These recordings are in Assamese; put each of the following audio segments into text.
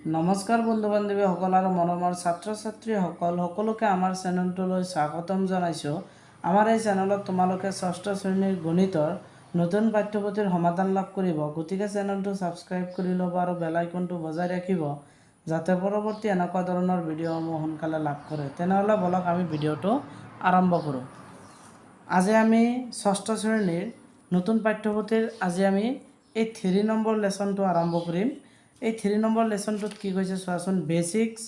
নমস্কাৰ বন্ধু বান্ধৱীসকল আৰু মৰমৰ ছাত্ৰ ছাত্ৰীসকল, সকলোকে আমাৰ চেনেলটোলৈ স্বাগতম জনাইছোঁ। আমাৰ এই চেনেলত তোমালোকে ষষ্ঠ শ্ৰেণীৰ গণিতৰ নতুন পাঠ্যপুথিৰ সমাধান লাভ কৰিব। গতিকে চেনেলটো ছাবস্ক্ৰাইব কৰি ল'ব আৰু বেল আইকনটো বজাই ৰাখিব, যাতে পৰৱৰ্তী এনেকুৱা ধৰণৰ ভিডিঅ'সমূহ সোনকালে লাভ কৰে। তেনেহ'লে ব'লক, আমি ভিডিঅ'টো আৰম্ভ কৰোঁ। আজি আমি ষষ্ঠ শ্ৰেণীৰ নতুন পাঠ্যপুথিৰ আজি আমি এই 3 নম্বৰ লেচনটো আৰম্ভ কৰিম। এই 3 নম্বৰ লেচনটোত কি কৈছে চোৱাচোন। বেচিক্স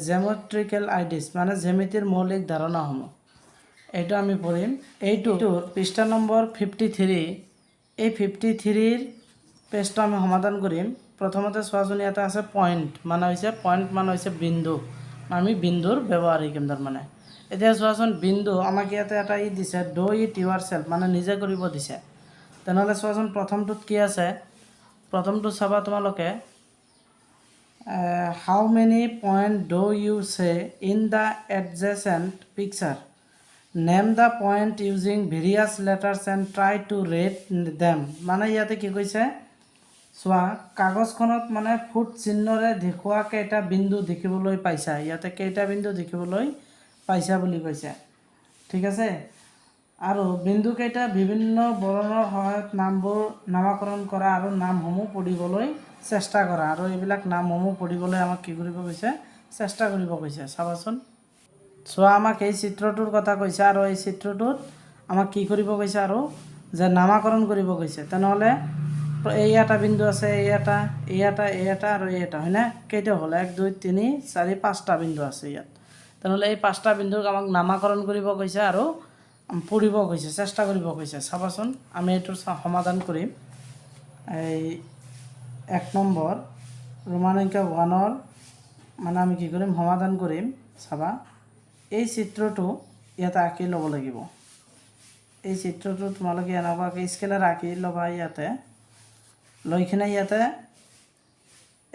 জেমেট্ৰিকেল আইডিয়াছ, মানে জ্যামিতিৰ মৌলিক ধাৰণাসমূহ, এইটো আমি পঢ়িম। এইটোৰ পৃষ্ঠা নম্বৰ 53। এই 53ৰ পেজটো আমি সমাধান কৰিম। প্ৰথমতে চোৱাচোন, ইয়াতে আছে পইণ্ট, মানে হৈছে পইণ্ট মানে হৈছে বিন্দু। আমি বিন্দুৰ ব্যৱহাৰ শিকিম তাৰমানে। এতিয়া চোৱাচোন, বিন্দু আমাক ইয়াতে এটা ই দিছে, "Do it yourself", মানে নিজে কৰিব দিছে। তেনেহ'লে চোৱাচোন, প্ৰথমটোত কি আছে? প্ৰথমটো চাবা তোমালোকে। How many point do you see in the adjacent picture? Name the point using various letters and try to read them. মানে ইয়াতে কি কৈছে চোৱা। কাগজখনত মানে ফুট চিহ্নৰে দেখুওৱা কেইটা বিন্দু দেখিবলৈ পাইছা? ইয়াতে কেইটা বিন্দু দেখিবলৈ পাইছা বুলি কৈছে, ঠিক আছে? আৰু বিন্দুকেইটা বিভিন্ন বৰণৰ সহায়ত নামবোৰ নামাকৰণ কৰা আৰু নামসমূহ পঢ়িবলৈ চেষ্টা কৰা। আৰু এইবিলাক নামসমূহ পঢ়িবলৈ আমাক কি কৰিব কৈছে? চেষ্টা কৰিব কৈছে। চাবাচোন, চোৱা, আমাক এই চিত্ৰটোৰ কথা কৈছে আৰু এই চিত্ৰটোত আমাক কি কৰিব কৈছে আৰু যে নামাকৰণ কৰিব কৈছে। তেনেহ'লে এই এটা বিন্দু আছে, এই এটা, এই এটা, এই এটা আৰু এই এটা, হয়নে? কেইটা হ'ল? এক, দুই, তিনি, চাৰি, পাঁচটা বিন্দু আছে ইয়াত। তেনেহ'লে এই পাঁচটা বিন্দুক আমাক নামাকৰণ কৰিব কৈছে আৰু পঢ়িব কৈছে, চেষ্টা কৰিব কৈছে। চাবাচোন, আমি এইটোৰ সমাধান কৰিম। এই এক নম্বৰ, ৰোমান সংখ্যা ওৱানৰ মানে আমি কি কৰিম? সমাধান কৰিম। চাবা, এই চিত্ৰটো ইয়াতে আঁকি ল'ব লাগিব। এই চিত্ৰটো তোমালোকে এনেকুৱাকৈ স্কেলেৰে আঁকি ল'বা। ইয়াতে লৈ কিনে ইয়াতে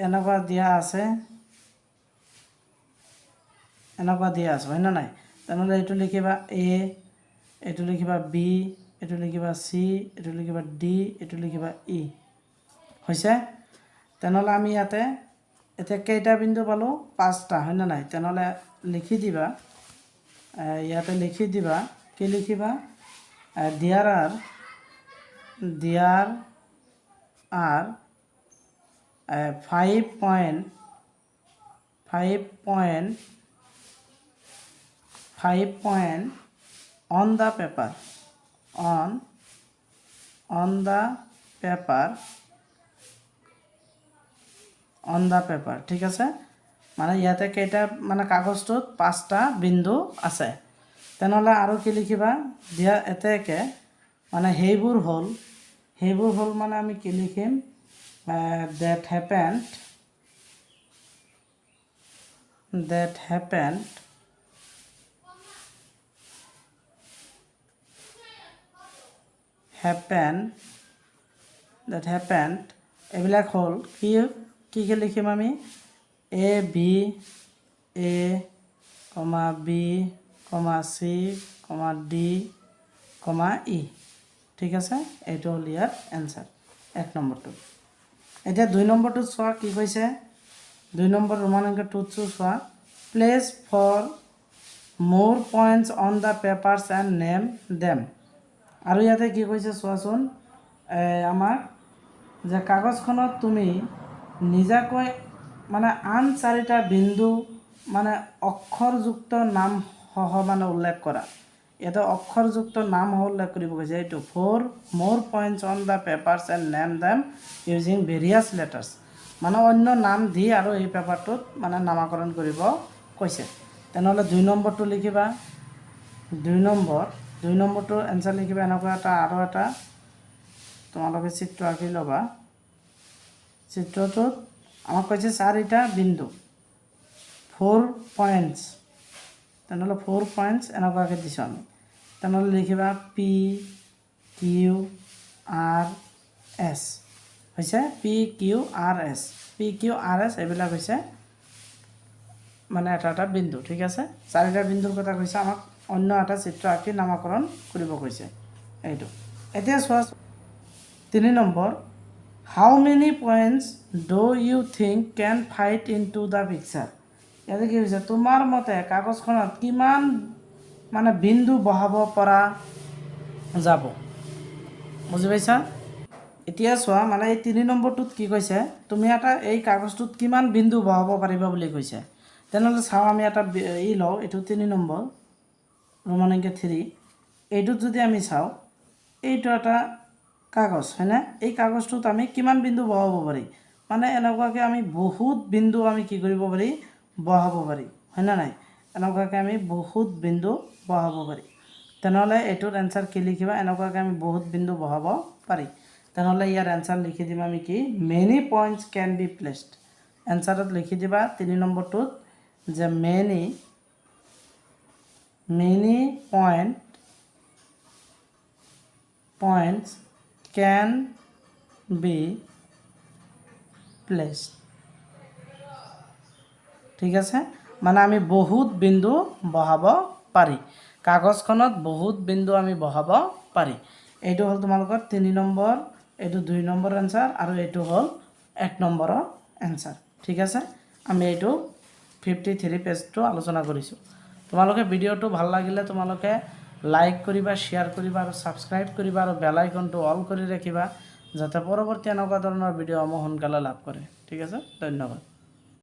এনেকুৱা দিয়া আছে, এনেকুৱা দিয়া আছে, হয়নে নাই? তেনেহ'লে এইটো লিখিবা এ, এইটো লিখিবা বি, এইটো লিখিবা চি, এইটো লিখিবা ডি, এইটো লিখিবা ই। হৈছে? তেনেহ'লে আমি ইয়াতে এতিয়া কেইটা বিন্দু পালোঁ? পাঁচটা, হয়নে নাই? তেনেহ'লে লিখি দিবা, ইয়াতে লিখি দিবা। কি লিখিবা? There are five point, five point, five point on the paper, on the paper, on the paper. ঠিক আছে? মানে ইয়াতে কেইটা, মানে কাগজটোত পাঁচটা বিন্দু আছে। তেনেহ'লে আৰু কি লিখিবা দিয়া? এতেকে মানে সেইবোৰ হ'ল, সেইবোৰ হ'ল মানে আমি কি লিখিম? That happened happen, that happened, এইবিলাক হ'ল কি? কি কি লিখিম আমি? A B, A comma B comma C comma D comma E. ঠিক আছে? এইটো হ'ল ইয়াৰ এনচাৰ, এক নম্বৰটো। এতিয়া দুই নম্বৰটোত চোৱা, কি কৈছে। দুই নম্বৰ, ৰোমান সংখ্যা টুত চোৱা। Place four more points on the papers and name them. আৰু ইয়াতে কি কৈছে চোৱাচোন। আমাক যে কাগজখনত তুমি নিজাকৈ মানে আন চাৰিটা বিন্দু মানে অক্ষৰযুক্ত নামসহ মানে উল্লেখ কৰা। ইয়াতে অক্ষৰযুক্ত নাম উল্লেখ কৰিব কৈছে। এইটো four more points on the papers and name them using various letters, মানে অন্য নাম দি আৰু এই পেপাৰটোত মানে নামাকৰণ কৰিব কৈছে। তেনেহ'লে দুই নম্বৰটো লিখিবা। দুই নম্বৰটো এনচাৰ লিখিবা। এনেকুৱা এটা আৰু এটা তোমালোকে চিত্ৰ আঁকি ল'বা। চিত্ৰটোত আমাক কৈছে চাৰিটা বিন্দু, ফ'ৰ পইণ্টছ। তেনেহ'লে ফ'ৰ পইণ্টছ এনেকুৱাকৈ দিছোঁ আমি। তেনেহ'লে লিখিবা পি কিউ আৰ এছ। হৈছে P Q R S, P Q R S, এইবিলাক হৈছে মানে এটা এটা বিন্দু, ঠিক আছে? চাৰিটা বিন্দুৰ কথা কৈছে আমাক, অন্য এটা চিত্ৰ আঁকি নামাকৰণ কৰিব কৈছে এইটো। এতিয়া চোৱা, তিনি number. How many points do you think can fit into the picture? ইয়াতে কি হৈছে? তোমাৰ মতে কাগজখনত কিমান মানে বিন্দু বহাব পৰা যাব? বুজি পাইছা? এতিয়া চোৱা, মানে এই তিনি নম্বৰটোত কি কৈছে? তুমি এটা এই কাগজটোত কিমান বিন্দু বহাব পাৰিবা বুলি কৈছে। তেনেহ'লে চাওঁ, আমি এটা ই লওঁ। এইটো তিনি নম্বৰ, ৰোমান সংখ্যা থ্ৰী। এইটোত যদি আমি চাওঁ, এইটো এটা কাগজ, হয়নে? এই কাগজটোত আমি কিমান বিন্দু বহাব পাৰি? মানে এনেকুৱাকৈ আমি বহুত বিন্দু আমি কি কৰিব পাৰি? বহাব পাৰি, হয়নে নাই? এনেকুৱাকৈ আমি বহুত বিন্দু বহাব পাৰি। তেনেহ'লে এইটোৰ এনচাৰ কি লিখিবা? এনেকুৱাকৈ আমি বহুত বিন্দু বহাব পাৰি। তেনেহ'লে ইয়াৰ এনচাৰ লিখি দিম আমি কি? Many points can be placed. এনচাৰত লিখি দিবা তিনি নম্বৰটোত যে many points can be placed. ঠিক আছে? মানে আমি বহুত বিন্দু বহাব পাৰি, কাগজখনত বহুত বিন্দু আমি বহাব পাৰি। এইটো হ'ল তোমালোকৰ তিনি নম্বৰ, এইটো দুই নম্বৰ এনচাৰ আৰু এইটো হ'ল এক নম্বৰৰ এনচাৰ। ঠিক আছে? আমি এইটো 53 পেজটো আলোচনা কৰিছোঁ। তোমালোকে ভিডিঅ'টো ভাল লাগিলে তোমালোকে লাইক কৰিবা, শ্বেয়াৰ কৰিবা আৰু ছাবস্ক্ৰাইব কৰিবা আৰু বেল আইকনটো অল কৰি ৰাখিবা, যাতে পৰৱৰ্তী এনেকুৱা ধৰণৰ ভিডিঅ'সমূহ সোনকালে লাভ কৰে। ঠিক আছে, ধন্যবাদ।